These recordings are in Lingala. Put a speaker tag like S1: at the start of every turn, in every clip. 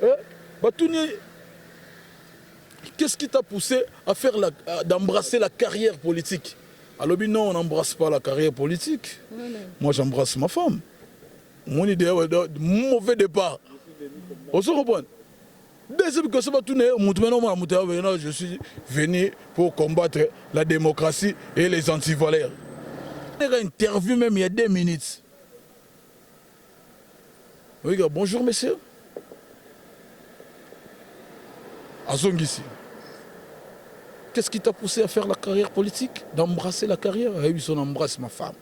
S1: Eh, batuni qu'est-ce qui t'a poussé à faire la, d'embrasser la carrière politique? Alobi non, on n'embrasse pas la carrière politique. Moi j'embrasse ma femme. Omoni deya mauvais départ. Ozo comprendre? Deuxième question batuna ye mutu mena omona mutu ya je suis venu pour combattre la démocratie et les antivaleurs. Interview même il y a 2 minutes. Oui, bonjour monsieur. Azongisi. Qu'est-ce qui t'a poussé à faire la carrière politique? D'embrasser la carrière? Eh oui, on embrasse ma femme.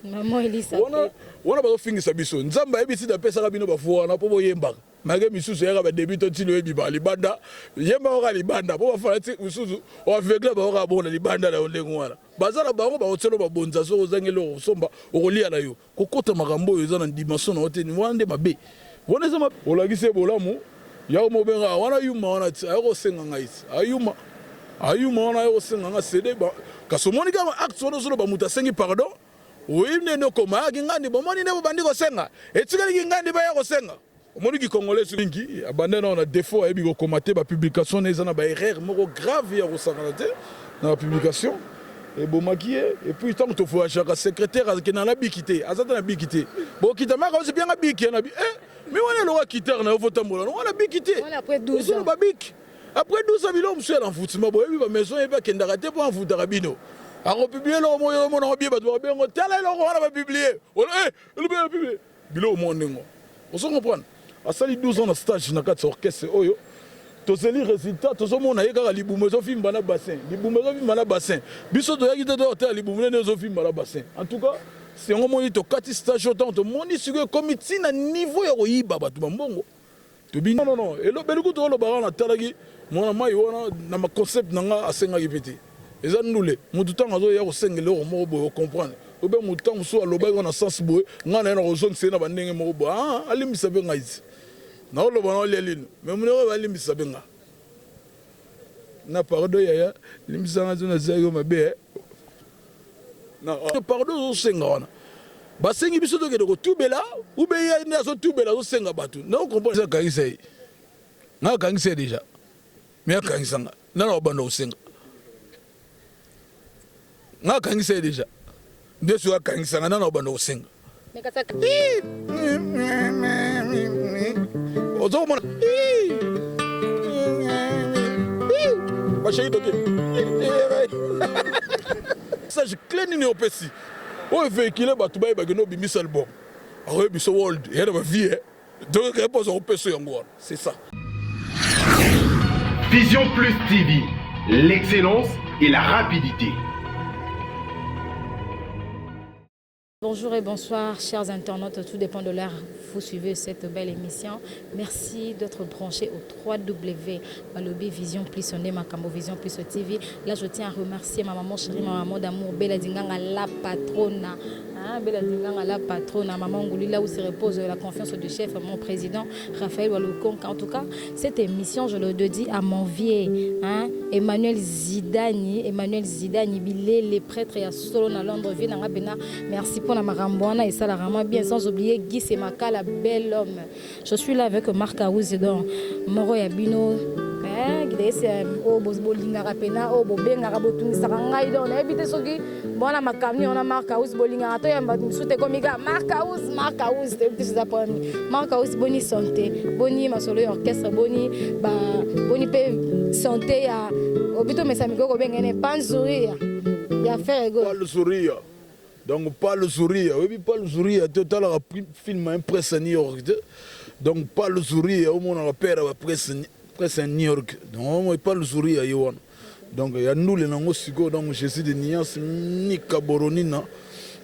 S2: Maman Elisa.
S1: Wana wana bazofingisa biso. Nzambe ayebi ntina apesaka bino bafu wana mpo boyembaka. Malgré misusu eyaka badebi to ntino oyebima libanda, yemba kaka libanda mpo bafana misusu oaveugle baoka bongo na libanda na yo ndenge wana. Baza na bango bakotielo babonza soki ozangi eloko kosomba okolia na yo. Kokota makambo oyo eza na dimension na yo te, wana nde mabe. Wana eza mabe. Olakisi ye bolamu ya komobenga wana yuma wana ti aye kosenga ngai ti ayuma ayuma wana aye kosenga nga cd kasi omoni kaka acte wana ozoloba moto asengi pardon oyebi nde nde okoma ayaki ngandi bomoni nde bobandi kosenga etikali kingandi baya kosenga omoni ki congolais mingi abanda nao na défaut ayebi kokoma te. Bapublication na eza na baerreur moko grave ya kosakana te na bapublication ebomaki ye. Et puis ntango tovoyageaka, secrétaire akenda na biki te, aza te na biki te, bokita maka osi bianga biki ya na bi eh, mi wana eloko ya na yo fotambola no wana biki te.
S2: Wana après 12 ans.
S1: Ozoloba biki après 12 ans, biloko mosusu ya l'envoûtement. Boyebi bamaison yebi akendaka te mpo envoûtaka bino, akopublier eloko moko omonango bie bato bakobengo tala eloko wana bapublier elobi biloko moko ndenge ozo comprendre. Asali 12 ans na stage na kati ya orchestre oyo tozeli résultat, tozomona ye kaka libumu ezofimba na bassin, libumu ezofimba na bassin. Biso toyaki te toyotela libumu nene ezofimba na bassin. En tout cas yango moni tokati stage oyo ntango tomoni sikoyo ekomi ntina niveau ya koyiba bato bambongo tobi non non non elobeli kutu olobaka natalaki mwana mai wana na maconcept na nga asengaki mpe te. Eza ndule motu ntango azoya kosenga eloko moko boye, ocomprendre obe motu ntango mosusu alobaki ngo na sens boye, ngai na ye na kozongisa ye na bandenge moko boye. Ah, alimbisa mpe ngai ti naoloba na olia lino me monoko oyo alimbisa mpe nga na pardon yaya limbisa nga so nasalaki yo mabe na pardon. Ozosenga wana basengi biso tokende kotubela ube ye nde azotubela azosenga bato na ocomprendre. Akangisa ye, nga akangisa ye déjà, me akangisa nga nana obanda kosenga nga akangisa ye déjà nde soki akangisa nga nana obanda kosenga ozokomona bashaki toke message clé nini opesi oyo véhicule bato bayebaki no obimisa album akoyebi biso world eya na bavie. Donc réponse akopesa yango wana, c'est ça.
S3: Vision Plus TV, l'excellence et la rapidité.
S2: Bonjour et bonsoir, chers internautes, tout dépend de l'heure vous suivez cette belle émission. Merci d'être branché au 3W Balobi Vision Plus Makambo Vision Plus TV. Là, je tiens à remercier ma maman chérie, ma maman d'amour, Bella Dinganga, la patrona. Hein, Bella Dinganga, la patrona, maman Ngouli, là où se repose la confiance du chef, mon président Raphaël Walukonka. En tout cas, cette émission, je le dédie à mon vieux, hein, Emmanuel Zidani, Emmanuel Zidani, Bilé, les prêtres et à Solo na Londres, vieux nanga pena. Merci pour la marambouana et ça la vraiment bien. Sans oublier Guy Semakala, bel homme. Je suis là avec Marc Aouzi, donc Moro Yabino. Guidesi oyo bolingaka pena oyo bobengaka botungisaka ngai donc nayebi te soki mwana makambo wana Marc House bolingaka toyamba mosusu te ekomi kaka Marc House, Marc House, toyebi te eza problème. Marc House, boni santé, boni masolo ya orchestre, boni ba boni mpe santé ya obi tomesa mikolo kobengene panzuria ya Ferre Gola?
S1: Palzuria, donc Palzuria, oyebi Palzuria te? Otalaka film ya presse ya New York te? Donc Palzuria omonaka père ya bapresse, presse ya New York, donc omoi Palzuria ye wana. Donc ya ndule nango sikoyo, donc Jésus de nuance Nika Boronina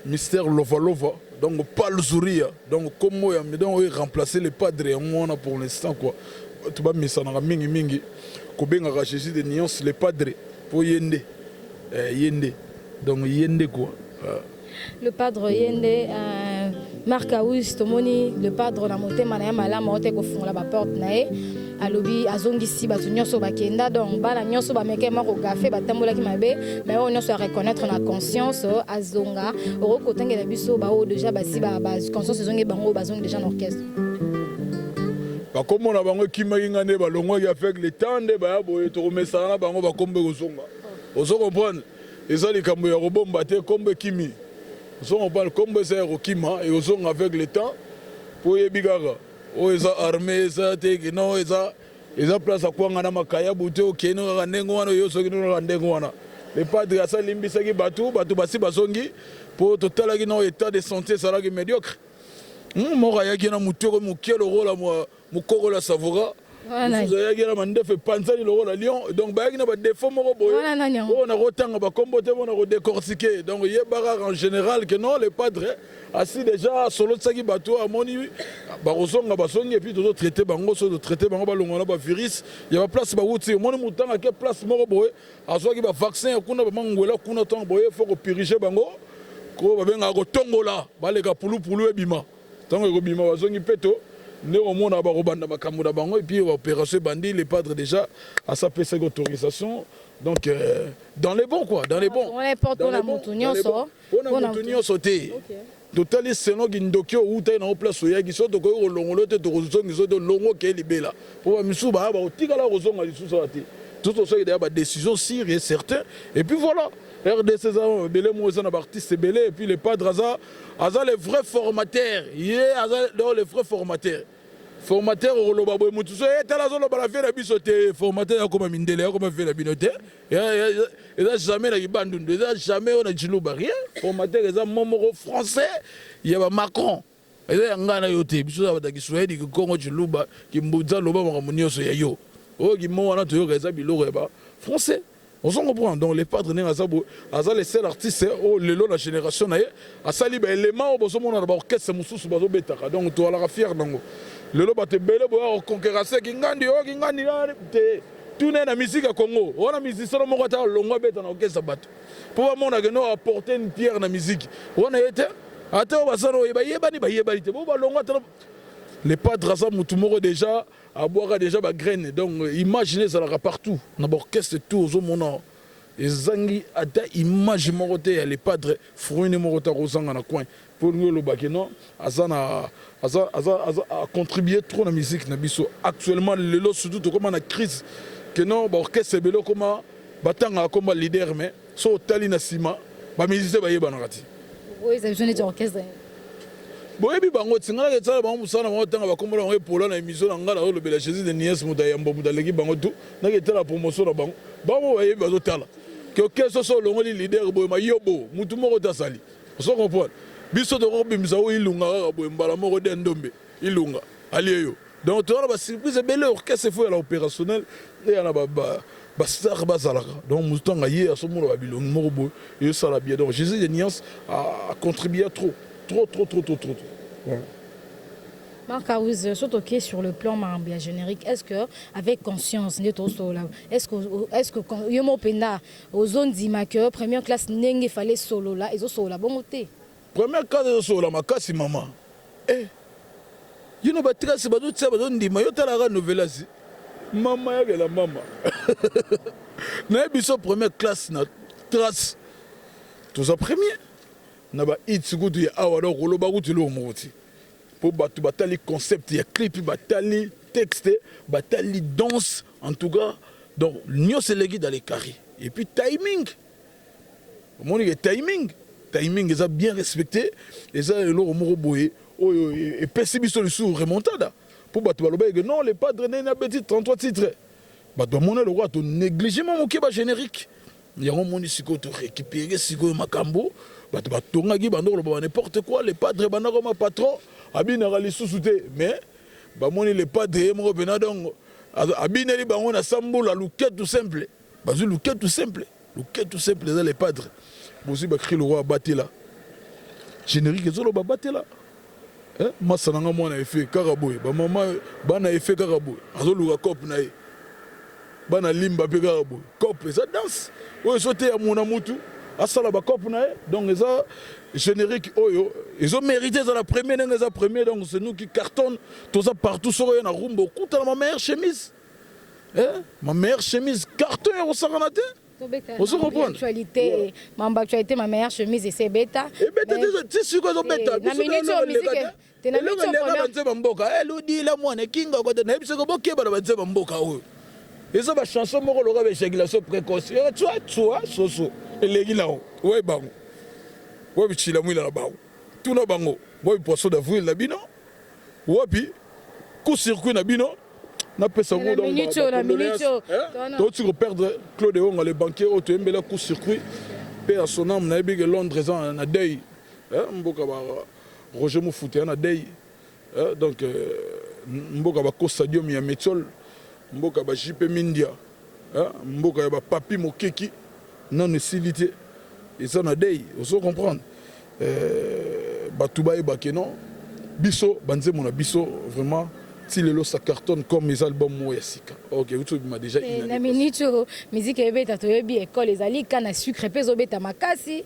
S1: Mystère Lova Lova, donc Palzuria, donc kombo ya donc oyo remplacer le padre yango wana pour l'instant quoi. Bato bamisanaka mingimingi kobengaka Jésus de nuance le padre mpo ye nde ye nde, donc ye nde quoi.
S2: Le padre ye nde. Marc House, tomoni le padre na motema na ye malamu aote kofungola baporte na ye, alobi azongisi bato nyonso bakenda, donc bana nyonso bameke mwa kogafe batambolaki mabe, mais oyo nyonso ya reconnaître na conscience azonga. Okoki kotangela biso baoyo déjà basi conscience ezongi bango, bazongi déjà na orchestre?
S1: Bakombo na bango ekimaki nga nde balongwaki avec le temps nde baya boye, tokomesana na bango, bakombo ekozonga. Ozo comprendre? Eza likambo ya kobomba te, kombo ekimi. Ozo comprendre? Kombo eza ya kokima, ekozonga avec le temps, po oyebi kaka oyo eza armée, eza te ke non, eza place ya kwanga na makayabu te. Okende kaka ndenge wana, oyo soki kaka ndenge wana. Le padre asalimbisaki bato, bato basi bazongi, mpo totalaki na état de santé ezalaki médiocre. Moko ayaki na motoko moke lokola mokokolo ya savoka, mosusu ayaki na mandefu epanzani lokola lion. Donc bayaki na badéfauts moko boye oyo nakotanga bakombo te mpona kodécortiquer. Donc yeba kaka en général que non, le padre asi déjà asolotisaki bato, amoni bakozonga, bazongi. Et puis tozotraite bango, so totraite bango, balongwa na bavirus ya baplace bawuti. Omoni motu ntango ake place moko boye, azwaki bavaccin ya kuna, bamangwela kuna. Ntango boye, faut kopurger bango, ko babengaka kotongola, baleka pulupulu ebima. Ntango ekobima, bazongi peto nde komona bakobanda makambo na bango. Et puis baopération ebandi, le padre déjà asapesaki autorisation. Donc dans les bons quoi, dans les bons.
S2: Mpona motu nyonso?
S1: Mpona motu nyonso te. Totali selon kindoki outaki nango, place oyaki. So tokoki kolongola te, tokozongisa te, olongo okei libela, mpo bamisusu baya bakotikala kozonga lisusu awa te. Tout tosoki deya badécision sûre et certain. Et puis voilà, RDC eza ebele moko, eza na baartiste ebele. Et puis le padre aza le vrai formateur. Ye aza donc le vrai formateur. Formateur okoloba boye, motu so etala azoloba na vie na biso te. Formateur akoma mindele, akoma vie na bino te. Eza jamais na kibandundu, eza jamais oyo na jiluba, rien. Formateur eza mo moko français ya bamacron, eza ya ngai na yo te. Biso eza bato ya Kiswahili, Kikongo, Chiluba, Kimbudza. Loba makambo nyonso ya yo oyo kimo wana toyoka, eza biloko ya bafrançais. Ozo comprendre? Donc le padre, ndenge aza boye, aza le seul artiste oyo lelo na génération na ye asali baélément oyo bozomona na baorchestre mosusu bazobetaka. Donc toalaka fier nango. Lelo bato ebele boya koconcurrencer kingandi oyo, kingandi te. Tuna na musique ya Congo wana, musicien moko ata alongo abeta na orchestre, bato mpo bamonaka no apporter une pierre na musique wana ye te. Ata oyo basala oyo bayebani, bayebani te, bo balongo ata. Le padre aza motu moko déjà abwaka déjà bagraine. Donc imagine, ezalaka partout na baorchestre tout, ozomona ezangi ata image moko te ya le padre, fruit moko te akozanga na coin. Mpo olingi olobaki non, aza na aza acontribue trop na musique na biso actuellement. Lelo surtout tokóma na crise ke non, baorchestre ebele okóma batangaka komba leader, mais so otali na nsima, bamusicien bayebanaka ti.
S2: Oyo eza biso neti orchestre.
S1: Boyebi bango ti ngai nakesala bango mosala na bango, ntanga bakombola bango epola na émission na ngai. Nazolobela Jésus de Nies, moto ayambo, moto aleki bango tu. Naketala promotion na bango, bango bayebi, bazotala ke orchestre so olongoli leader boye, mayobo mutu moko te asali. Ozo comprendre? Biso tokobimisa oyo ilunga kaka boye, mbala moko de ndombe ilunga alie yo. Donc toza na basurprise ebele. Orchestre faut yala opérationnel, eya na bastar bazalaka. Donc motu ntango aye, azomona babilongi moko boye, ezosala bien. Donc Jésus de Nuance a contribué trop, trop, trop, trop, trop, trop, trop.
S2: Marc Aouze, surtout ok, sur le plan makambo ya générique, est-ce que avec conscience nde tosolola, est-ce que yo moko mpenza ozondima que première classe ndenge fallait solola, ezosolola bongo te?
S1: Première classe ezosolola makasi, mama. Eh, yino batrasi bazotia, bazondima. Yo talaka novelasi, mama yakela mama nayebi biso. Première classe na trace, toza premier na bahits kutu ya awa. Donc koloba kutu eloko moko ti, mpo bato batali concept ya clip, batali texte, batali danse, en tout cas donc nyonso eleki dans les carrés. Et puis timing, omoni ke timing eza bien respecté. Eza eloko moko boye oyo epesi biso lisusu remontada, mpo bato balobaki ke non, le padre ndenge abeti 33 titres, bato bamona lokola tonéglige mwa moke bagénérique yango. Omoni sikoyo torécupéré sikoyo makambo bato batongaki, bando koloba ba n'importe quoi, le padre bandako ma patron abinaka lisusu te. Mais bamoni le padre ye moko mpena, donc abineli bango na sambula luketu simple, bazwi luketu simple. Luketu simple eza le padre. Bozwi bacri lokwa abatela générique, ezoloba batela masa na nga mwana efe kaka boye, bamama bana efe kaka boye, azoluka cope na ye, bana limba mpe kaka boye. Cope eza danse oyo ezoteya mona mutu asala bacope na ye. Donc eza générique oyo ezomérite ezala premier ndenge eza premier. Donc c'est nous qui cartonne, toza partout. Soko oye na rumba, okutana ma meilleure chemise, eh? Ma meilleure chemise, carton ya kosakana te. Ozo comprendre?
S2: Actualité, mambo actualité, ma meilleure chemise ese ebeta.
S1: Ebeta te, ti sikoyo ezobeta.
S2: Eh, na minute oyo musique te, na
S1: minute oyo première banzemba mboka eludila mwana ekinga kote nayebi soko bokeba na banzemba mboka oyo eza ba chanson moko lokola ba éjaculation précoce tswa tswa soso eleki nango wapi bango wapi chilamwila na bango tuna bango wapi poisson d'avril na bino wapi coup circuit na bino napesa
S2: ngo
S1: touti koperdre Claude Ewonga le banquier oyo toyembela coup circuit mpe ya son âme. Nayebi ke Londres eza na deuil, mboka ba Roger Mufute ya na deuil, donc mboka ba stadium ya Metiol, mboka ba JP Mindia, mboka ya bapapi Mokeki nano esili te, eza na deuil. Ozo comprendre? Bato bayebake non, biso banzembo na biso vraiment ti lelo ça cartonne comme eza album moko ya sika. Ok, uti obima déjà.
S2: Na minute oyo musique ebeta, toyebi école ezali canne à sucre mpe ezobeta makasi.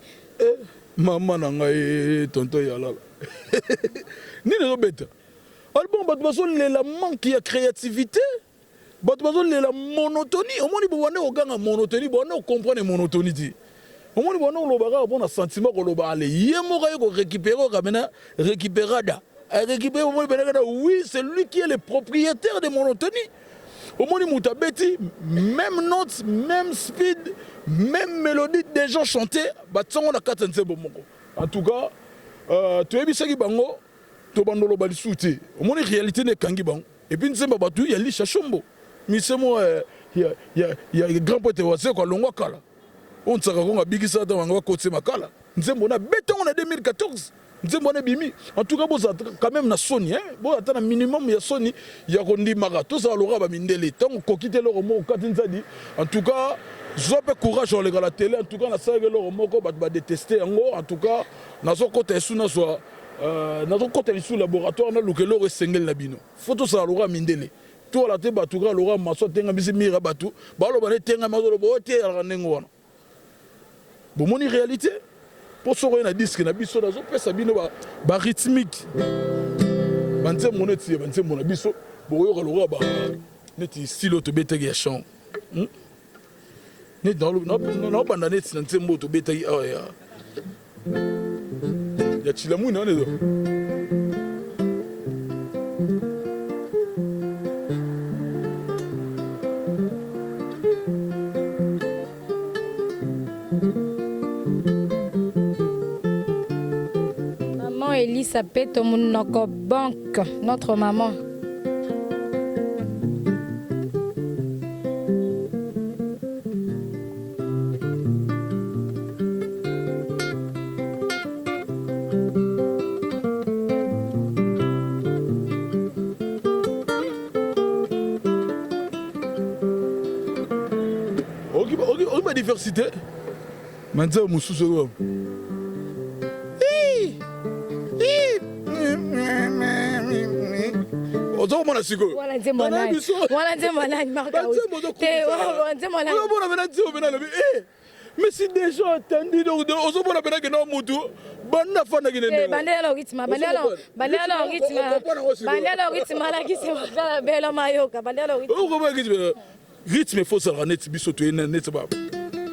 S1: Mama na ngai, tonton Yalala, nini ezobeta? Album, bato bazolela manque ya créativité, bato bazolela monotonie. Omoni, bobande koganga monotonie, bobande kocomprendre monotonie te. Omoni, bobande koloba kaka mpona sentiment koloba. Ale ye moko aye korécupérer oyo kamena récupérada arécupéré. Omoni penakana, oui, c'est lui qui est le propriétaire de monotonie. Omoni, moto abeti même note, même speed, même mélodie déjà chanté, batiango na kati ya nzembo moko. En tout cas, toyebisaki bango tobanda oloba lisusu te. Omoni, réalité nde ekangi bango. Et puis nzembo bato ya Lisha Shombo misemo ya grand poète Wazeko alongwa kala oyo Nsaka Kongo abikisa ata bango bakotise makala. Nzembo na betango na 2014, nzembo wana ebimi. En tout cas, bozala quand même na soni, bozala ata na minimum ya soni ya kondimaka. Tozala lokola bamindele ntango okoki te eloko moko okati nzadi. En tout cas, zwa mpe courage oleka na télé. En tout cas, nasalaki eloko moko, bato badétester yango. En tout cas, nazokota esu, nazwa nazokota lisusu laboratoire, naluka eloko esengeli na bino. Faut tozala lokola mindele, toala te bato kaka lokola maso atenga bisi mira. Bato baloba na etengami, azoloba oyo te, ezalaka ndenge wana. Bomoni réalité? Mpo soki oye na disque na biso, nazopesa bino barythmique, banzembo neti banzembo na biso, bokoyoka lokola ba neti style oyo tobetaki ya chant, Neti naobanda neti na nzembo oyo tobetaki awa ya Chilamwina wana eza.
S2: Maman Elisa Peto Munoko Banque, notre maman.
S1: Oki badiversité ma nzembo mosusu oyo oza komona sikoyo.
S2: Wana nzembo nani? Wana nzembo nani, Marc?
S1: Ozomona pena nzembo pena alobi: "Eh, mais si déjà atandi." Donc ozomona pena kenda mutu banda afandaki.
S2: Bandela rythme, bandela, bandela rythme, bandela rythme, alakisi makala bela mayoka, bandela
S1: rythme. Rythme faut ozalaka neti biso toye neti ba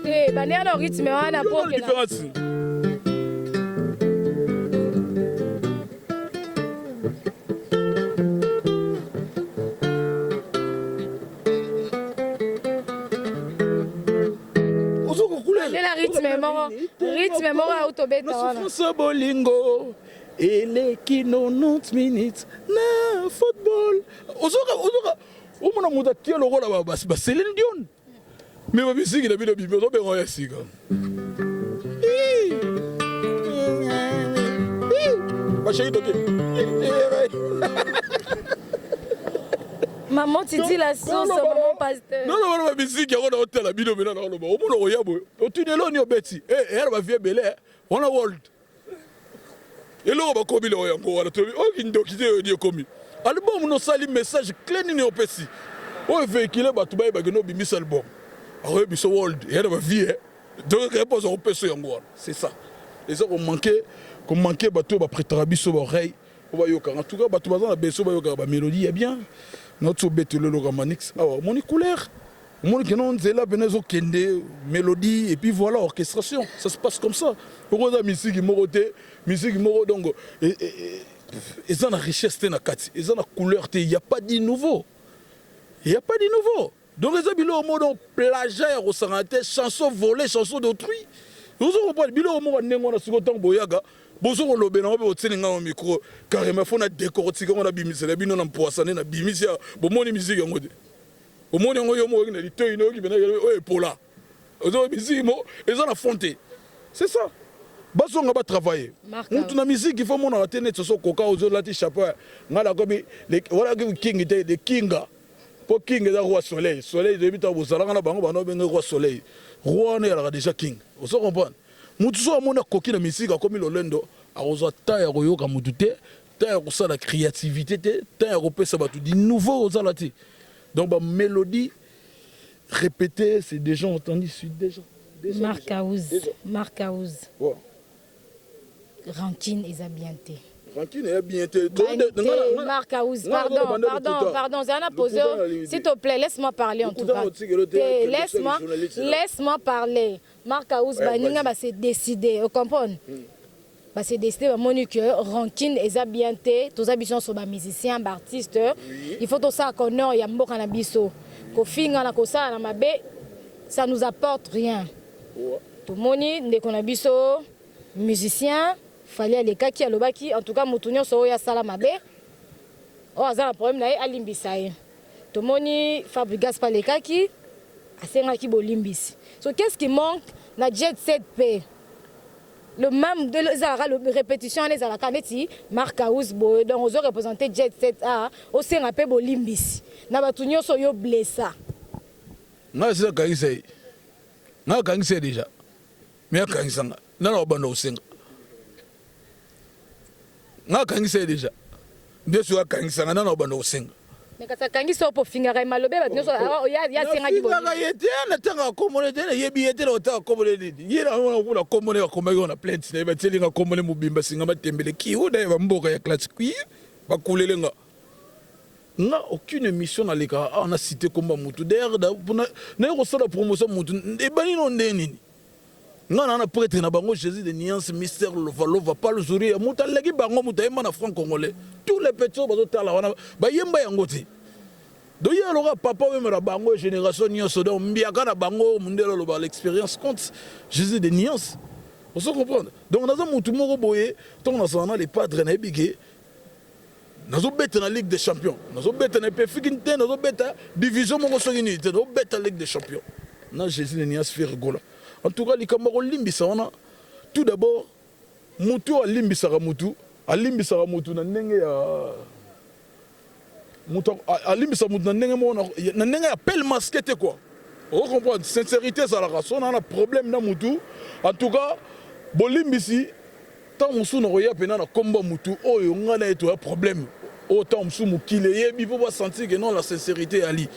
S2: Te, bandela rythme wana po
S1: différence.
S2: Bandela rythme moko, rythme moko autobeta wana.
S1: Souffrance bolingo eleki 90 minutes na football. Ozoka, ozoka omona moto atie lokola baCéline Dion, mais bamisiki na bino bimi ozobenga ya sika basheki toke.
S2: Maman Titi la source, maman pasteur.
S1: Non, non, non, bamisiki yango na otala bino mena na oloba omona koya boye, otuni eloni obeti eya na bavie ebele wana world eloko bakomi lelo yango wana. Toyebi oyo kindoki te. Oyo ekomi album, nosali message clé nini opesi oyo véhicule bato bayebaki no obimisa album, akoyebi biso world eya na bavie. Donc réponse akopesa yango wana, c'est ça. Eza komanke, komanke bato oyo baprêtaka biso baoreille po bayokaka. En tout cas, bato baza na beso bayokaka bamélodie ya bien. Nauti obetela eloko ya Manix awa, omoni couleur. Omoni que non, nzela pena ezokende, mélodie, et puis voilà, orchestration, ça se passe comme ça. Pourquoi eza musique moko te, musique moko donc eza na richesse te na kati, eza na couleur te, il y a pas du nouveau, il y a pas du nouveau. Donc eza biloko moko donc plagiat ya kosangana te, chanson volée, chanson d'autrui. Ozo comprendre biloko moko ndenge wana. Sikoyo ntango boyaka, bozo kolobela yango mpe botieli ngai micro carrément, fo na décortiquer yango, nabimisela bino na mpwasa nde nabimisi ya bomoni musique yango te. Omoni yango yo moko, oyoki na litoi, noyoki mpena oyo epola. Ozo musique mo eza na fond te, c'est ça. Bazonga batravaille. Mutu na musique, il faut monaka te neti soso koka ozolati chapeau. Ngai nakomi wana king te, de kinga, mpo king eza roi soleil. Soleil toyebi, ntango bozalaka na bango, bana obenge roi soleil, roi wana ezalaka déjà king. Ozo comprendre? Mutu so amoni akoki na musique, akomi lolendo, akozwa temps ya koyoka mutu te, temps ya kosala créativité te, temps ya kopesa bato du nouveau ozala te. Donc bamélodie répétée, c'est déjà entendu, c'est déjà
S2: déjà. Marc House, Marc House.
S1: Ouais.
S2: Rancune eza bien te.
S1: Rancune eza bien te.
S2: Marc House, pardon, pardon, pardon, Zana posé, s'il te plaît, laisse-moi parler en tout cas. Laisse-moi, laisse-moi parler. Marc House, baninga ba se décider, vous comprenez? Ba se décider, bamoni que rancune eza bien te. Toza biso nyonso bamusicien, baartiste, il faut tosala honneur ya mboka na biso. Kofinga na kosala na mabe, ça nous apporte rien. Tomoni ndeko na biso musicien Fally alekaki, alobaki, en tout cas motu nyonso oyo asala mabe, oyo aza na problème na ye, alimbisa ye. Tomoni Fabregas mpe alekaki, asengaki bolimbisi. So qu'est-ce qui manque na Jet Set mpe? Le même ezalaka répétition wana, ezalaka neti Marc House boye. Donc ozo représente Jet Set a, osenga mpe bolimbisi na bato nyonso oyo blessa.
S1: Ngai asi nakangisa ye, ngai akangisa ye déjà, me akangisa nga nana obanda kosenga. Ngai akangisa ye déjà, nde soki akangisa nga nana obanda kosenga.
S2: Mais kasi akangisi oyo mpo ofingaka ye, malobe bato nyonso ya asengaki.
S1: Nafingaka ye te, natangaka kombo te, nayebi ye te. Na kotanga kombo nini? Ye na kombo ne bakomaki na plainte na ye, batielinga kombo ne mobimba, singa matembele kiu na ye bamboka ya classe kui bakulele nga. Nga aucune émission nalekaka awa na cité komba mutu. D'ailleurs naye kosala promotion mutu ebani no nde nini. Nga na prêtre na bango, Jésus de nuance, mystère lovalova palzuri ya moto aleki bango, moto ayemba na franc congolais. Tous les petits oyo bazotala wana bayemba yango te. Donc ye aloka papa oyembela bango génération nyonso, donc mbiaka na bango. Mondele aloba l'expérience compte. Jésus de nuance, ozo comprendre? Donc naza motu moko boye, ntongo nazala na le padre, nayebi ke nazobeta na Ligue des champions, nazobeta na epefiki te, nazobeta division moko soki nini te, nazobeta Ligue des champions na Jésus de nuance, Ferre Gola. En tout cas, likambo ya kolimbisa wana, tout d'abord mutu oyo alimbisaka mutu, alimbisaka mutu na ndenge ya mutu alimbisa mutu na ndenge moko, na ndenge ya appel masqué te quoi, ocomprendre? Sincérité ezalaka. So na problème na mutu, en tout cas bolimbisi, ntango mosusu nakoya mpena na kombo ya mutu oyo ngai na ye toya problème oyo, ntango mosusu mokili eyebi mpo basentir ke non, la sincérité eyali.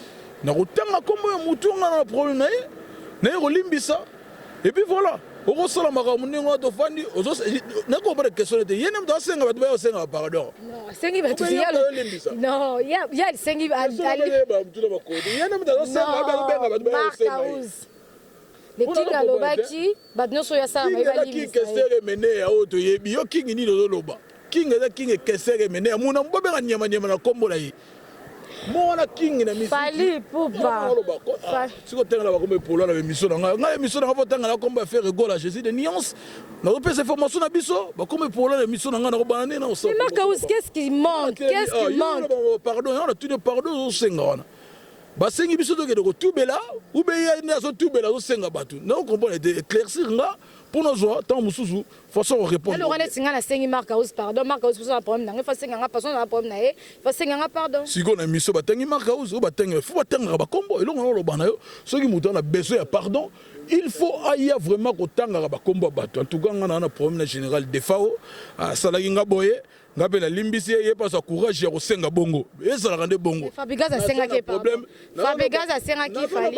S1: Nakotanga kombo ya mutu oyo ngai na problème na ye, naye kolimbisa, et puis voilà. Okosala makambo ndenge wana, tofandi nakopana question te. Ye nde moto asenga bato baya kosenga bapardon.
S2: Asengi bato. Non, ye asengi.
S1: Ye nde moto azosenga, azobenga bato baya kosenga ye.
S2: Le king alobaki bato nyonso oyo asala
S1: maye balimbisa. Kesere mene oyo toyebi yo, king nini ozoloba? King eza king kesere mene ya muna, bobenga nyama nyama na kombo na ye mo wana king na.
S2: Fally Ipupa.
S1: Siko otangela bakombo epola na émission na ngai. Ngai émission na ngai, fotangela kombo ya Ferre Gola, Jésus de nuance. Nazopesa information na biso, bakombo epola na émission na ngai, nakobana nde na.
S2: Mais Marc House, qu'est-ce qui manque? Qu'est-ce qui manque?
S1: Pardon yango natuni, pardon ozosenga wana, basengi biso tokende kotubela ube ye nde azotubela, azosenga bato? Nao comprendre te, éclaircir nga mpo nazwa ntango mosusu façon korépondre.
S2: Eloko neti nga nasengi Marc House pardon, Marc House mposo na problème na ngai, fa senga nga façon na problème na ye, fa senga nga pardon.
S1: Sikoyo na émission batangi Marc House oyo batangi, fo batangaka bakombo. Eloko na oloba na yo, soki moto ana besoin ya pardon, il faut aya vraiment kotangaka bakombo ya bato. En tout cas nga na problème na général Defao, asalaki nga boye, nga mpe nalimbisi ye. Ye mpe azwa courage ya kosenga bongo, ezalaka nde bongo.
S2: Fabregas asengaki
S1: problème.
S2: Fabregas asengaki Fally.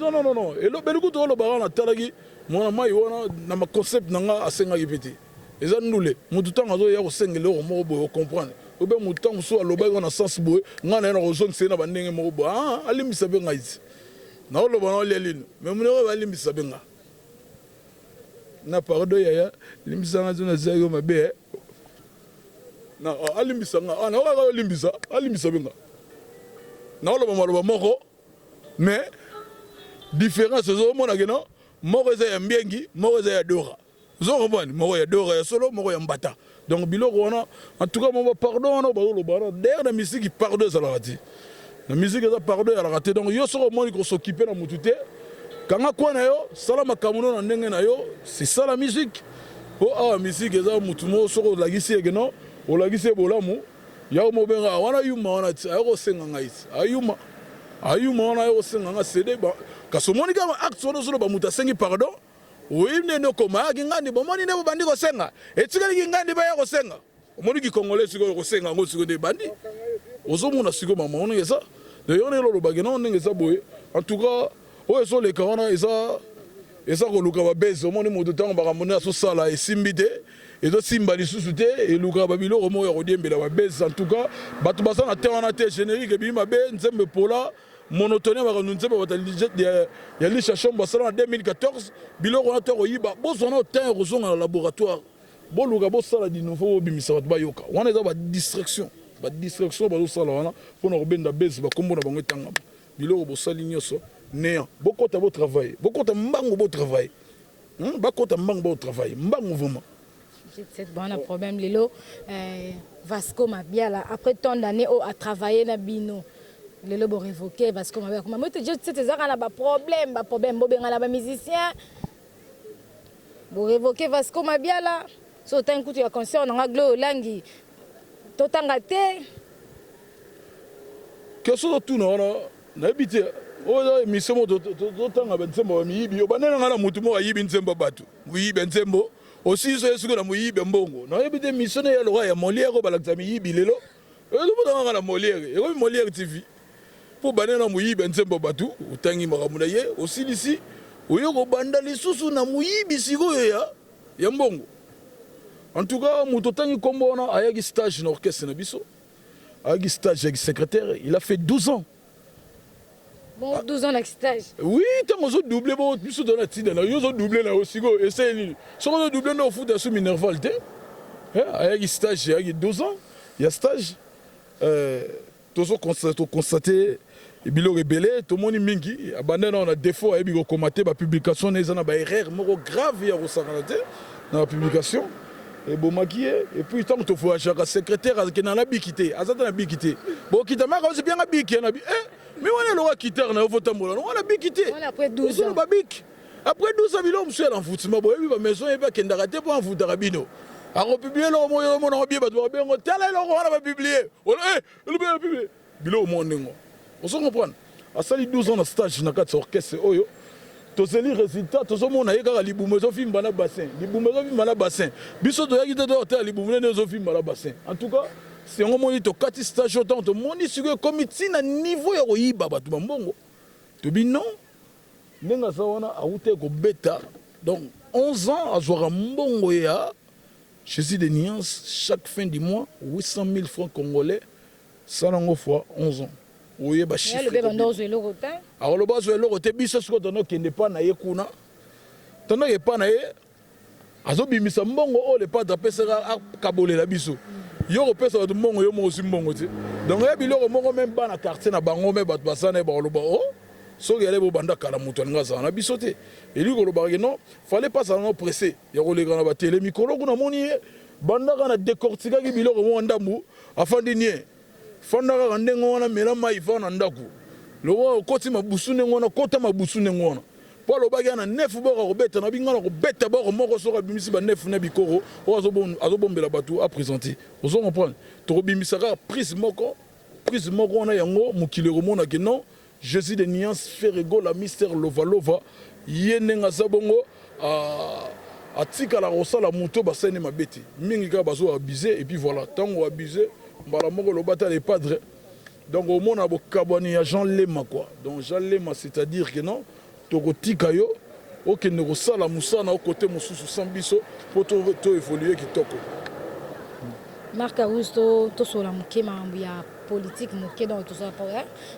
S1: Non, non, non, non, elobeli kutu olobaka wana, natalaki mwana mai wana na maconcept na nga, asengaki mpe te. Eza ndule motu ntango azoya kosengela eloko moko boye, ocomprendre? Obe motu ntango mosusu alobaki wana sens boye, ngai na ye na kozongisa ye na bandenge moko boye. Ah, alimbisa mpe ngai ti. Naoloba naolia lino mais munoko balimbisa be nga na pardon yaya limbisa nga zo nasalaki yo mabe eh. Na oh, alimbisa nga ah, naokaka olimbisa alimbisa be nga naoloba maloba moko mais différence ozomona ke non moko eza ya mbiengi moko eza ya dora. Ozo comprendre? Moko ya dora ya solo, moko ya mbata. Donc biloko wana en tout cas mon pardon wana bazo loba wana d'ailleurs na musique pardon ezalaka te. Na musique eza pardon ezalaka te. Donc yo soko omoni ko s'occuper na mutu te, kanga kwa na yo, sala makambo no na ndenge na yo, c'est ça la musique. Po awa musique eza mutu moko soko olakisi ye que non, olakisi ye bolamu, ya mobenga wana yuma wana ti ayo kosenga ngai ti ayuma ayuma wana ayo kosenga ngai CD kasi omoni kaka acte wana ozoloba mutu asengi pardon. Oyebi nde nde okoma ah kingandi bomoni nde bobandi kosenga etikali kingandi baya kosenga omoni ki congolais sikoyo kosenga yango sikoyo nde ebandi ozomona sikoyo mama wana eza donc yo ndenge olobaki non ndenge eza boye en tout cas oyo ezoleka wana eza eza koluka babeze omoni moto ntango makambo nde azosala esimbi te ezosimba lisusu te elukaka babiloko moko ya kodiembela babeze en tout cas bato baza na te wana te générique ebimi mabe nzembo epola Monotonie ya makambo nzembo bata ya Lisha Shombo asala na 2014 biloko wana to koyiba bozwa na temps ya kozonga na laboratoire boluka bosala du nouveau bobimisa bato bayoka wana eza ba distraction ba distraction bazosala wana mpona kobenda base bakombo na bango etangama biloko bosali nyonso néant bokota bo travailler bokota mbangu bo travailler bakota mbangu bo travailler mbangu vraiment.
S2: Jet set bana problème lelo Vasco Mabiala après tant d'années oyo a travailler na bino lelo bo revoquer Vasco Mabiala kuma moto jet set ezaka na ba problème ba problème bo bengana ba musiciens bo revoquer Vasco Mabiala so otangi kutu ya concert na nga Glo Olangi totanga te.
S1: Question ozotuna wana nayebi te oyo eza emission moko totanga ba nzembo ya miyibi obanda na nga na mutu moko ayibi nzembo ya batu moyibi ya nzembo Osilisi oye sikoyo na moyibi ya mbongo. Nayebi te mission naye ya lokola ya Molière oyo balakisa miyibi lelo. Ozo kaka na Molière. Ekomi Molière TV. Po banda na moyibi ya nzembo ya batu, otangi makambo na ye, osilisi, oye kobanda lisusu na moyibi sikoyo ya ya mbongo. En tout cas, moto otangi kombo wana ayaki stage na orchestre na biso. Ayaki stage ya secrétaire, il a fait 12 ans.
S2: Bon, 12 ans na stage.
S1: Oui, tango ozo doubler bo biso to na tinda na yo ozo doubler na yo sikoyo esali nini? Soki ozo doubler nde ofuta su minerval te. Eh, ayaki stage ayaki 12 ans ya stage. Euh, tozo constater biloko ebele tomoni mingi abanda nao na défaut ayebi kokoma te ba publication na eza na ba erreur moko grave ya kosakana te na ba publication ebomaki ye et puis ntango tovoyageaka secrétaire akenda na biki te aza te na biki te bokita maka ozi bianga biki ya na bi eh mi wana eloka kitere na yo fotambola no wana biki te ozoloba biki après 12 ans biloko mosusu ya l'envoûtement boyebi ba maison yebi akendaka te mpo envoûtaka bino akopublie eloko moko omona ngo bie bato bakobengo tala eloko wana bapublie eh, biloko moko ndenge ozo comprendre asali 12 ans na stage na kati ya orchestre oyo tozeli resultat tozomona ye kaka libumu ezovimba na bassin libumu ezovimba na bassin biso toyaki te toyotala libumu nde ezovimba na bassin en tout cas yango moni tokati stage oyo ntango tomoni sikoyo ekomi ntina niveau ya koyiba bato bambongo tobi non ndenge aza wana awutaki kobeta donc 11 ans azwaka mbongo ya Jésus de nuance chaque fin du mois 800 000 francs congolais Sala yango fois 11 ans oyeba chiffre. Akoloba azwa eloko te biso sikoyo tondo kende epa na ye kuna tondo epa na ye azobimisa mbongo oyo le padre apesaka akabolela biso yo kopesa bato mbongo yo moko ozwi mbongo te donc ya biloko moko meme bana quartier na bango me bato baza na ye bakoloba o oh, soki yale bobanda kala moto alingi azala na biso te elingi kolobaka ke non fallait pas azala no presse ya koleka na batele mikolo kuna moni ye banda kaka na decortikaki biloko moko ndambu afandi nie fanda kaka ndenge wana mela mai va na ndako lokola okoti mabusu ndenge wana kota mabusu ndenge wana mpo alobaki ya na nef boko akobeta na binga na kobeta boko moko soki abimisi ba nef na bikoro oyo azobombela bato apresente ozo comprendre tokobimisa kaka prise moko prise moko wana yango mokili ekomona ke non Jesus de nuance Ferre Gola Mister Lova Lova ye ndenge aza bongo atikala kosala moto basali ne mabe te mingi kaka bazo abuse et puis voilà tango abuse mbala moko loba ata le padre donc omona bokabwani ya Jean Lema quoi donc Jean Lema c'est-à-dire que non tokotika yo okende kosala mosala na yo kote mosusu sans biso po to, to évoluer kitoko.
S2: Marc House, to tosola moke makambo ya politique moke. Donc tosola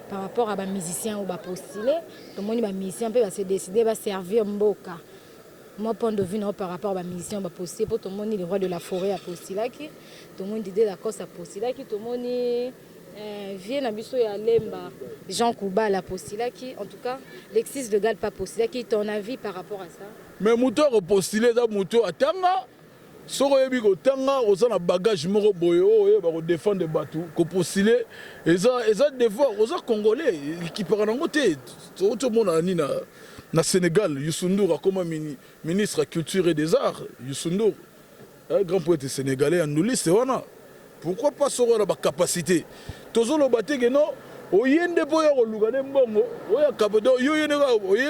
S2: par rapport à bamusicien oyo bapostule. Tomoni bamusicien mpe base décide baservir mboka. Moi, point de vue na par rapport à bamusicien bapostule, mpo tomoni le roi de la forêt apostulaki, tomoni Didier Lacoste apostulaki, tomoni vie na biso ya Lemba, Jean Koubal apostulaki, en tout cas Lexis de Gal pa postulaki. Ton avis par rapport à ça?
S1: Mais moto akopostule eza moto atanga. Soki oyebi kotanga, oza na bagage moko boye oyo oyeba kodefendre bato, kopostule eza devoir. Oza Congolais, ekipaka nango te. Touti omona nini na Sénégal, Youssou N'Dour akoma ministre ya culture et des arts. Youssou N'Dour, grand poète sénégalais ya nduliste wana. Pourquoi pas soki oza na bacapacité? Tozoloba te ke non, oye nde mpo oya koluka nde mbongo oya yo, oye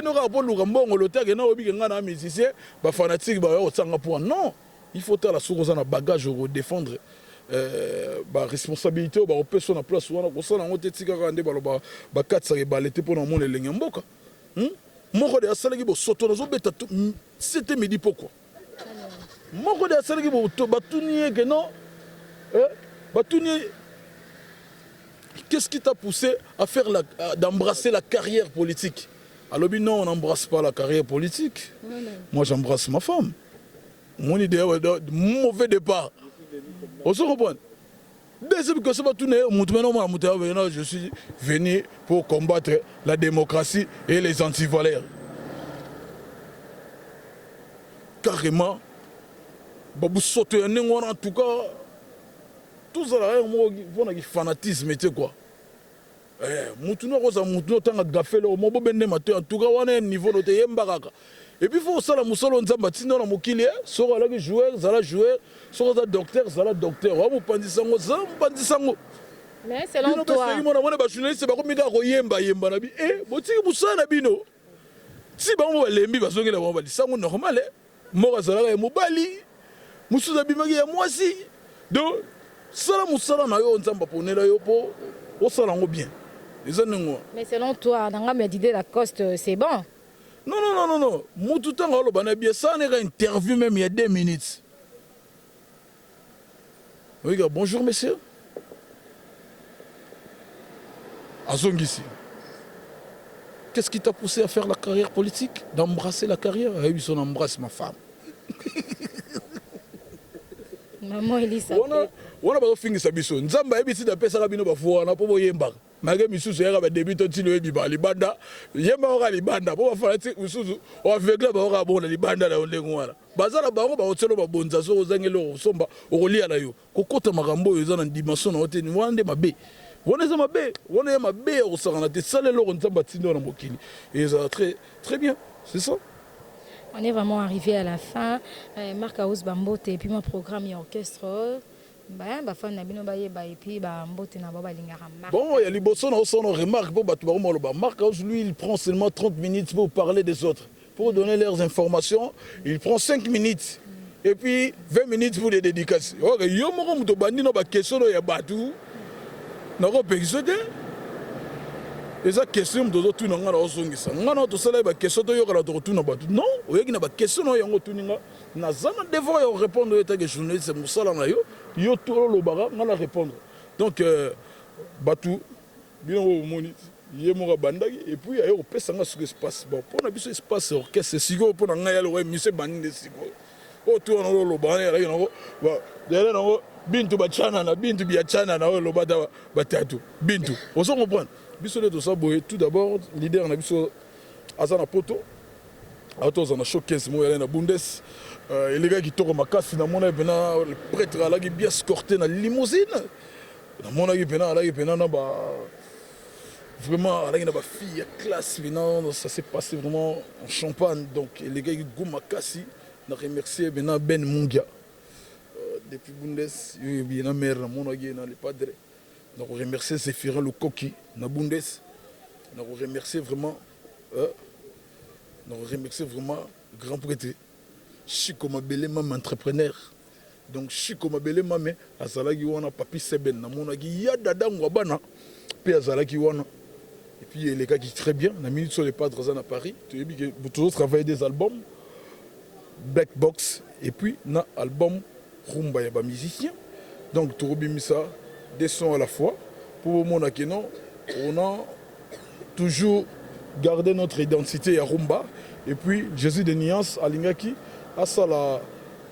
S1: nde kaka mpo oluka mbongo. Lotake na oyebi ke ngai na musicien, bafanatike baya kosanga mpo non. Il faut tala soki oza na bagage okodefendre baresponsabilité oyo bakopesa na place wana. Kosala yango te, tika kaka nde baloba bakatisaka ebale te mpona omona elenge ya mboka. Moko de asalaki bosoto, nazobeta sete midi pokwa. Moko de asalaki, batuni ye ke non, batuni ye: "Qu'est-ce qui t'a poussé à faire la, d'embrasser la carrière politique?" Alobi: "Non, on n'embrasse pas la carrière politique. Moi, j'embrasse ma femme." Mon idée, mauvais départ. On se comprend. Deuxième question, maintenant: "Je suis venu pour combattre la démocratie et les antivaleurs." Carrément, babusoto ya ndenge wana. En tout cas, tozala moko mpona fanatisme te quoi. Mutu no akozala mutu no otanga gafele omo bobendema te. En tout cas, wana ya niveau no te, yemba kaka. Et puis faut osala mosala oyo Nzambe atinda na mokili. Soki alaki joueur, zala joueur. Soki oza docteur, zala docteur. Oya mopanzi sango, zala mopanzi sango.
S2: Mais selon toi?
S1: Mona mona bajournaliste bakomi kaka koyembayemba na bi e botiki mosala na bino ti bango balembi, bazongela bango balisango normal. Moko azalaka ya mobali, mosusu abimaki ya mwasi. Donc sala mosala na yo, Nzambe aponela yo mpo osala yango bien. Eza ndenge wana.
S2: Mais selon toi, na ngambo ya Didier Lacoste, c'est bon?
S1: Non, non, non, non, non. Mutu ntango aloba na bien, sala neka interview même ya 2 minutes. Oyika: "Bonjour monsieur." Azongisi: "Qu'est-ce qui t'a poussé à faire la carrière politique, d'embrasser la carrière?" Ayebi so: "Embrasse ma femme."
S2: Maman Elisa.
S1: Wana wana bazofingisa biso. Nzambe ayebi ntina apesaka bino bafu wana mpo boyembaka make misusu eyaka badebi to ntina oyebima libanda, yemba kaka libanda mpo bafanatike misusu oaveugle baoka bongo na libanda na yo. Ndenge wana baza na bango, bakotielo babonza. Soki ozangi eloko kosomba, okolia na yo. Kokota makambo oyo eza na dimension na yo te, wana nde mabe. Wana eza mabe, wana ya mabe ya kosakana te. Sala eloko Nzambe atindi na mokili, ezala très très bien, c'est ça.
S2: On est vraiment arrivé à la fin. Marc House, bambote et puis mon programme ya orchestre. Bafan na bino bayeba et puis bambote na bango balingaka Marc.
S1: Bon, ya liboso na osala remarque mpo bato bakoma loba: Marc House, lui, il prend seulement 30 minutes pour parler des autres. Pour donner leurs informations, il prend 5 minutes. Et puis 20 minutes pour les dédicaces. Ok, yo moko moto bandi no ba question ya bato. Nakopekisa te. Eza question moto ozotuna, nga na ozongisa. Nga na tosala baquestion, toyokala, tokotuna bato. Non, oyaki na baquestion na yo, yango otuni nga. Naza na devoir ya korépondre oyo etake journaliste. Mosala na yo, yo to olobaka, nga na répondre. Donc bato bino oyo omoni, ye moko abandaki et puis aye kopesa nga soki espace. Bon, mpo na biso espace orchestre sikoyo, mpo na ngai ya lokwa émission ebandi nde sikoyo. Oyo tu wana oloba wana ezalaki nango, ezalaki nango bintu bachanana, bintu biachanana oyo oloba ata batatu bintu. Ozo comprendre? Biso nde toza boye. Tout d'abord, leader na biso aza na poto, ato aza na showcase moko yalai na Bundes. Elekaki kitoko makasi. Namonaki mpena le prêtre alaki bien escorté na limousine. Namonaki mpena alaki mpena na ba vraiment alaki na bafille ya classe mpena. Ça s'est passé vraiment en champagne. Donc elekaki goût makasi. Na remercier mpena Ben Mungia depuis Bundes, oyo yebi na mare. Namonaki ye na le padre. Na koremercier Zéphirin Lukoki na Bundes. Na koremercier vraiment na koremercier vraiment grand prêtre Chiko Mabele Mame, entrepreneur. Donc Chiko Mabele Mame azalaki wana. Papi Seben namonaki, ya dadango ya bana mpe azalaki wana. Et puis elekaki très bien. Na minute sur le padre aza na Paris. Toyebi ke toujours travailler des albums Black Box et puis na album rumba ya bamusicien. Donc tokobimisa deux sons à la fois mpo bomona ke non, on a toujours gardé notre identité ya rumba. Et puis Jésus de Nuance alingaki asala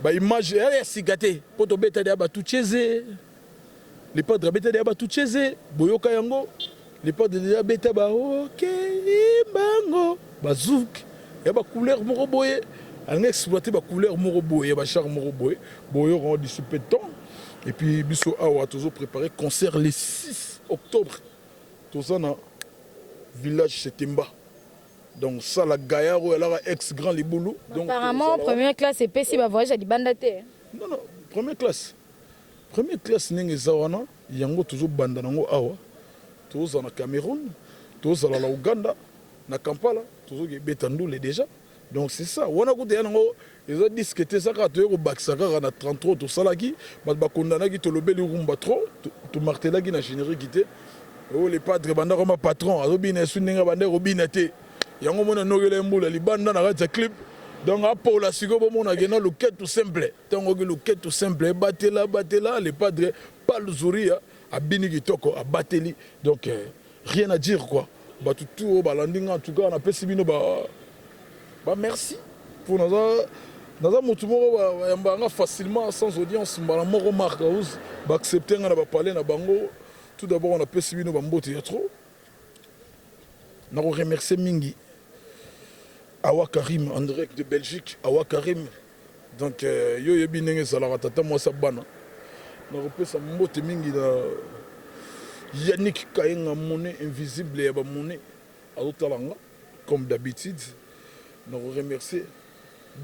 S1: baimage ya sika te, mpo tobeta deya batucheze. Le Padre abeta deya batucheze, boyoka yango. Le Padre deya abeta baokei bango bazouk ya bacouleur moko boye. Alingi exploiter bacouleur moko boye ya bachar moko boye, boyoka yango d'ici peu de temps. Et puis biso awa tozo préparer concert le 6 octobre, toza na village Setemba, donc sala gaillard oyo alaka ex grand libulu. Donc
S2: apparemment première classe epesi bavoyage ya libanda te.
S1: Non, première classe, première classe ndenge eza wana, yango tozobanda nango awa. Tozala na Cameroun, tozala na Uganda, na Kampala, tozokebeta ndule déjà. Donc c'est ça wana kuta ya nango eza disque te, eza kaka toye kobakisa kaka na 33 tosalaki. Bato bakondanaki, tolobeli rumba trop, tomartelaki na générique te. Oyo Le Padre bandako ma patron azobina esu ndenge abandaki kobina te, yango mona nokela ye mbula libanda na kati ya clip. Donc apola sikoyo, bomonake na loketo simple. Ntango oki loketo simple ebatela batela, Le Padre Palzuria abini kitoko, abateli. Donc rien à dire quoi. Bato tu oyo balandi nga, en tout cas napesi bino ba merci, mpo naza motu moko bayambaka nga facilement, sans audience, mbala moko Mark House baaccepte nga na bapale na bango. Tout d'abord napesi bino bambote ya trop. Nakoremercie mingi Awa Karim en direct de Belgique. Awa Karim, donc yo oyebi ndenge ezalaka, tata mwasi bana. Nakopesa mbote mingi na Yannick Kayenga, monnaie invisible ya bamonnaie, azotala nga comme d'habitude. Nakoremercier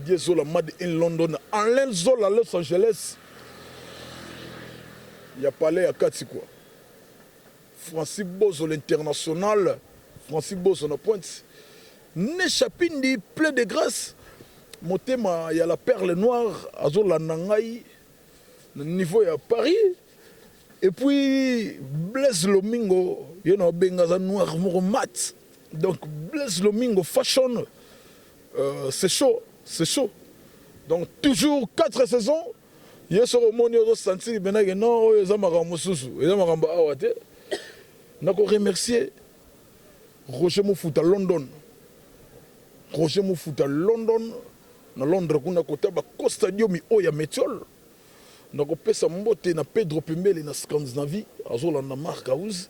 S1: Diesola Made in London, Alain Zola Los Angeles ya palais ya kati quoi. Francis Bozo l'international, Francis Bozo na pointe, Nechapindi plein de grâce, motema ya la perle noire, azolanda ngai na niveau ya Paris. Et puis Blaise Lomingo, ye na obenga aza noir moko mat. Donc Blaise Lomingo fashion, c'est chaud, c'est chaud. Donc toujours quatre saisons, ye soki omoni ozosentir mpenake non, oyo eza makambo mosusu, eza makambo awa te. Nakoremercier Roger Mofuta London, Roger Mofuta London, na Londres kuna kota bacosta diomi oyo ya Metiol. Nakopesa mbote na Pedro Pembele na Scandinavie, azolanda Mark House.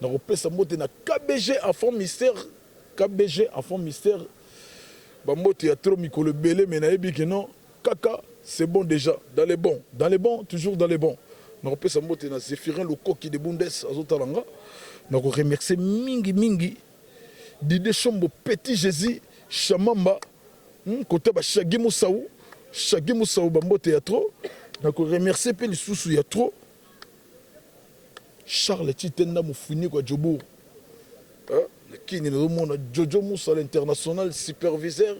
S1: Nakopesa mbote na KBG Enfant Mystère, KBG Enfant Mystère, bambote ya trop, mikolo ebele, mais nayebi ke non, kaka c'est bon déjà, dans les bons, dans les bons, toujours dans les bons. Nakopesa mbote na Zéphirin Lokoki de Bundes, azotala nga. Nakoremercier mingi mingi Dide Shombo, Petit Jésus Shamamba, kota bashagi Mosau, Shagi Mosau, bambote ya trop. Nakoremercier mpe lisusu ya trop Charles Titenda, mofuniko ya Jobour na kini. Nazomona Jojo Musala international, superviseur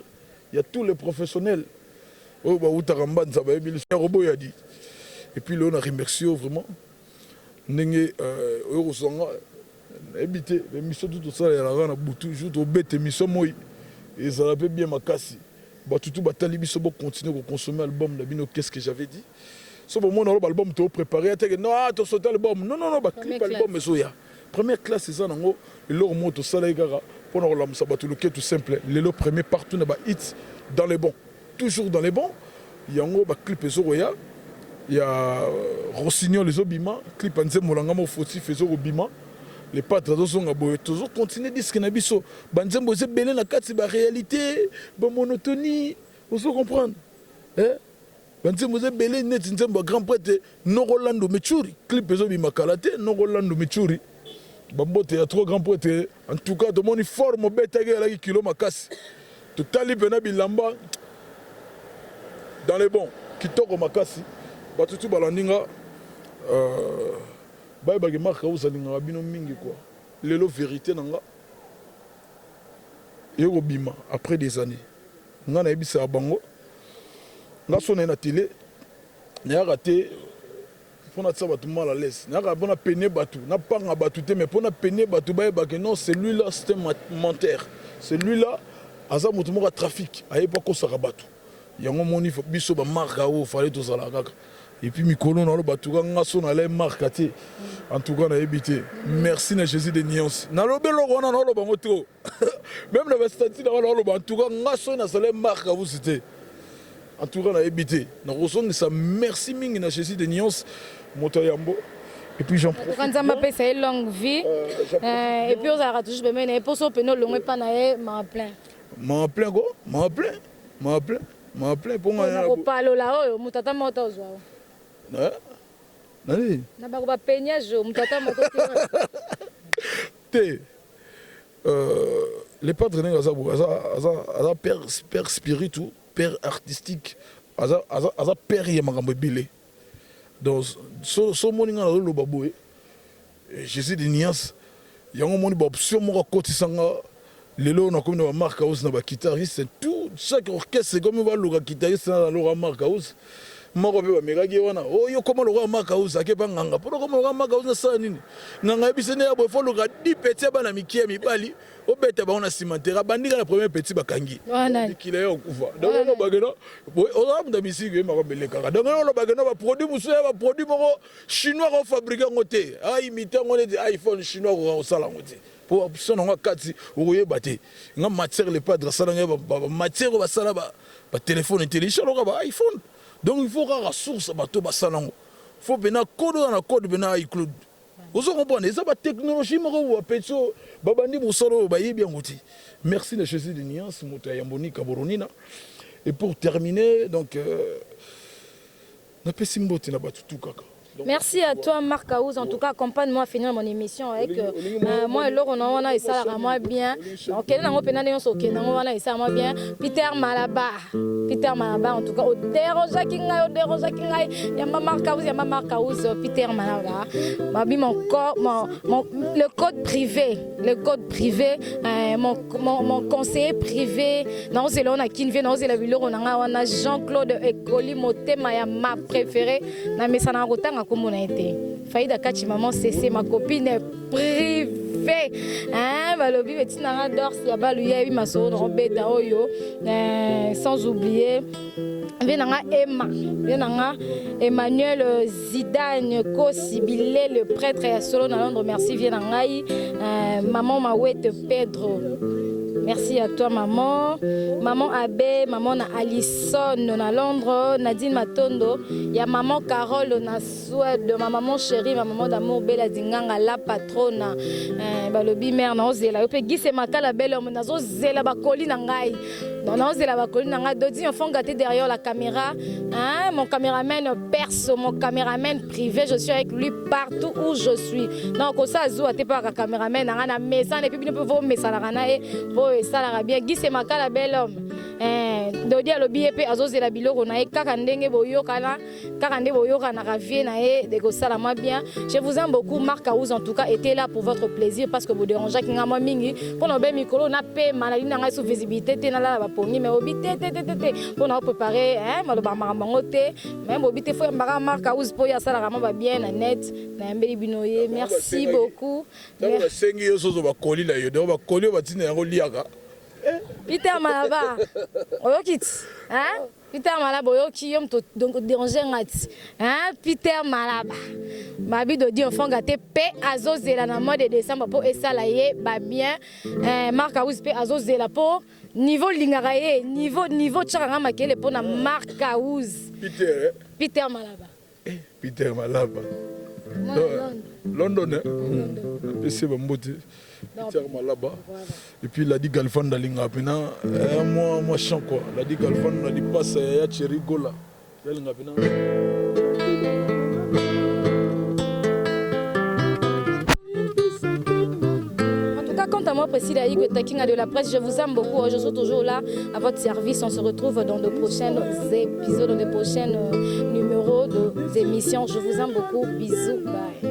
S1: ya tous les professionnels oyo bautaka Mbanza, bayebi roboyadi. Et puis lelo na remercie yo vraiment ndenge oyo kozwanga. Nayebi te, émission tu tosalelaka na butu, jour tobeta émission moi ezala mpe bien makasi. Bato tu batali biso, bocontinue koconsommer album na bino. Qu'est ce que j'avais dit? So bomona olo baalbum topréparé ateke non, ah, tosote album, non, non, non, baclip album ezoya. Première classe eza nango eloko moko tosalaki kaka mpona kolamusa bato. Loketo simple lelo premier partout na bahit, dans les bons, toujours dans les bons. Yango baclip ezokoya ya Rossignol ezobima, clip ya nzembo na nga mo fautif ezokobima. Le Padre azozonga boye, tozocontinue disque na biso, banzembo eza ebele na kati, baréalité, bamonotonie, ozo comprendre, eh? Banzembo eza ebele neti nzembo ya grand prêtre Nokolando Michuri, clip ezobima kala te. Nokolando Michuri, bambote ya trop, grand prêtre. En tout cas tomoni forme obetaki, ezalaki kilo makasi, totali mpena bilamba dans les bons, kitoko makasi. Bato tu balandi nga, bayebaki Mark House alingaka bino mingi quoi. Lelo vérité na nga ekobima après des années. Nga nayebisaka bango, nga so naye na télé, nayaka te mpona tia bato mal à l'aise, nayaka mpona pene bato, napanga bato te, mais mpona pene bato bayebake non, celui-là c'est un menteur, celui-là aza moto moko ya trafic, ayebi akosaka bato. Yango moni biso bamarka oyo fale tozala kaka. Et puis mikolo naloba tuka nga so nalai marka te, en tout cas nayebi te. Merci na Jésus de nuance. Nalobi eloko wana, naoloba yango trop, même na bastati na wana naoloba. En tout cas nga so nazalai marka vusi te, en tout cas nayebi te. Nakozongisa merci mingi na Jésus de nuance, moto ya yambo. Et puis j'en profite.
S2: Nzambe apesa ye longue vie. Et puis ozalaka toujours pembeni na ye, mposo pene olongwe epa na ye ma plein.
S1: Ma plein ko, ma plein, ma plein, ma plein mpo
S2: nga kopalola oyo moto ata moko te ozwa.
S1: Nani?
S2: Na bako bapeignage, moto ata moko
S1: te. Le padre ndenge aza boye, aza père spiritu, père artistique, aza père ya makambo ebele. Donc so omoni nga nazoloba boye, Jésus de nuance, yango omoni baoption moko akotisanga. Lelo nakomi na bamark House na baguitariste, tout chaque orchestre ekomi baluka guitariste na loka Mark House. Moko mpe bamekaki ye wana oyo koma lokola Mark House, ake mpa nganga mpo lokoma lokola Mark House. Nasala nini? Nganga yebisi nde ya boye: faut luka 10 petit ya bana mike ya mibali, obeta bango na cimetière. Abandika na premier petit, bakangi mikila ye, okufa. Donc olobake no ozala mutu ya misiki, ye makambo elekaka. Donc olobake no baproduit mosusu ya baproduit moko chinois kofabrike yango te, aimite yango neti iPhone chinois koka kosala yango te, po option nango akati okoyeba te. Nga matière, le padre asalanga bamatière oyo basala batelefone intelligent loka ba iPhone. Donc il faut kaka source bato basala yango, faut mpena code oyo na code mpena iCloud. Ozo comprendre, eza batechnologie moko bapeti oyo babandi mosala oyo bayebi yango te. Merci na Jésus de nuance, moto ya yambonika boronina. Et pour terminer, donc napesi mbote na bato tu kaka.
S2: Merci à toi, Marc Aouz. En tout cas, accompagne-moi à finir mon émission avec moi. Eloko na wana esalaka moi bien. Okende nango mpena ndenge nyonso okende nango wana, esala moi bien. Peter Malaba, Peter Malaba, en tout cas odérangeaki ngai, odérangeaki ngai. Yamba Marc Aouz, yamba Marc Aouz. Peter Malaba babi mon, mon, mon, le code privé, le code privé, mon conseiller privé. Naozela wana kinvie, naozela biloko na ngai wana. Jean-Claude Ekoli motema ya ma préféré, na mesana kotanga kombo na ye te. Faida Kati, maman CC, ma copine privée, hein, balobi betinanga dors ya balu yebi masolo na kobeta oyo. Sans oublier vie na nga Emma, vie na nga Emmanuel Zidane Kosi Bile, le prêtre ya solo na Londres. Merci vie na ngai, maman Mawete Pedro, merci à toi maman, maman Abbé, maman na Alison na Londres, Nadine Matondo ya maman Carole na Suède, ma maman chérie, ma maman d'amour, Bella Dinganga la patrona, balobi mère naozela yo mpe Gise Makala, belle homme, nazozela bakoli na ngai. Donc naozela bakoli na ngai. Dodi Enfant Gâté derrière la caméra, hein, mon caméraman perso, mon caméraman privé, je suis avec lui partout où je suis. Donc kosala zuwa te mpaka caméraman na ngai na mesana, et puis bino mpe vomesalaka na ye po esalaka bien. Gise Makala, bel homme, Dodi alobi ye mpe azozela biloko na ye kaka ndenge boyokana, kaka nde boyokanaka vie na ye de kosala mwa bien. Je vous aime beaucoup. Marc Aouz en tout cas était là pour votre plaisir, parce que bodérangeaki nga mwa mingi mpona obe mikolo napema, nalingi na ngai sous visibilité te, nalala bapongi, mais obi te te te te te mpona oprépare maloba makambo yango te. Mais bobi te, faut yambaka Marc Aouz mpo ye asalaka mwa babien na net. Nayambeli bino ye, merci beaucoup.
S1: Ntango basengi yo sozo bakoli na yo, donc bakoli oyo batinda yango liaka.
S2: Peter Malaba, oyoki ti, hein? Peter Malaba, oyoki yo moto déranger nga ti, hein? Peter Malaba babi Dodi Enfant Gâté mpe azozela na mois de décembre mpo esala ye babien. Marc Aouz mpe azozela mpo niveau olingaka ye, niveau tiaka nga makele mpo na Marc Aouz.
S1: Peter, eh?
S2: Peter Malaba.
S1: Eh, Peter Malaba, London, napesi bambote Peter Malaba. Et puis Ladi Galfan, alingaka mpena mwa chant quoi. Ladi Galfan, Ladi Pasa ya Thierry Gola, yalinga mpena.
S2: En tout cas, quant à moi, Priscilla Igwe Takinga de la presse, je vous aime beaucoup. Je suis toujours là à votre service. On se retrouve dans de prochains épisodes, dans de prochains numéros de émissions. Je vous aime beaucoup. Bisous. Bye.